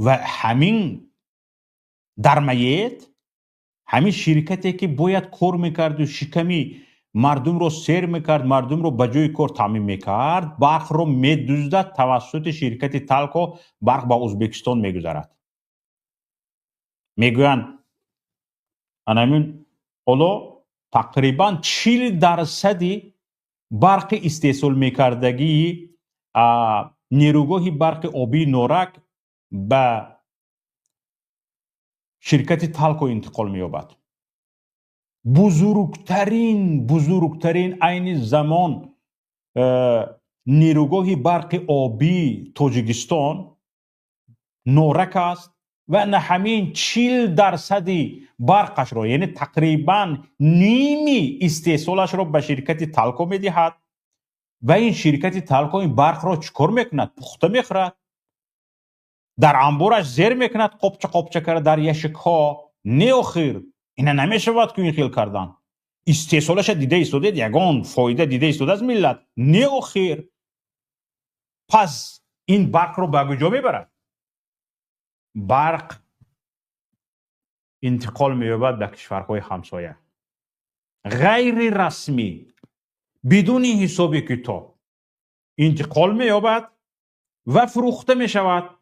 Ва ҳамин дармоед, ҳамин ширкате, ки бояд кор мекарду шиками мардумро сер мекард, мардумро ба ҷои кор таъмин мекард, барқро медуздад. Тавассути ширкати Талко барқ ба Ӯзбекистон мегузарад, мегӯянд. Анамин ҳоло тақрибан 40 дарсади барқи истеҳсол мекардагии нерӯгоҳи барқи обии Норак ба ширкати Талко интиқол меёбад. Бузургтарин айни замон нерӯгоҳи барқи обии Тоҷикистон Норак аст ва на ҳамин 40 дарсади барқашро, яъне тақрибан ними истеҳсолашро ба ширкати Талко медиҳад. Ва ин ширкати Талко ин барқро чӣ кор мекунад? Пухта мехӯрад, дар амбораш зер мекунад, қопча қопча карда дар ящикҳо. Не, охир, ина намешавад ку ин хел кардан. Истеҳсолаша дида истодед, ягон фоида дида истодааст миллат? Не, охир. Пас ин барқро ба куҷо мебарад? Барқ интиқол меёбад ба кишварҳои ҳамсоя, ғайрирасмӣ, бидуни ҳисоби китоб интиқол меёбад ва фурӯхта мешавад.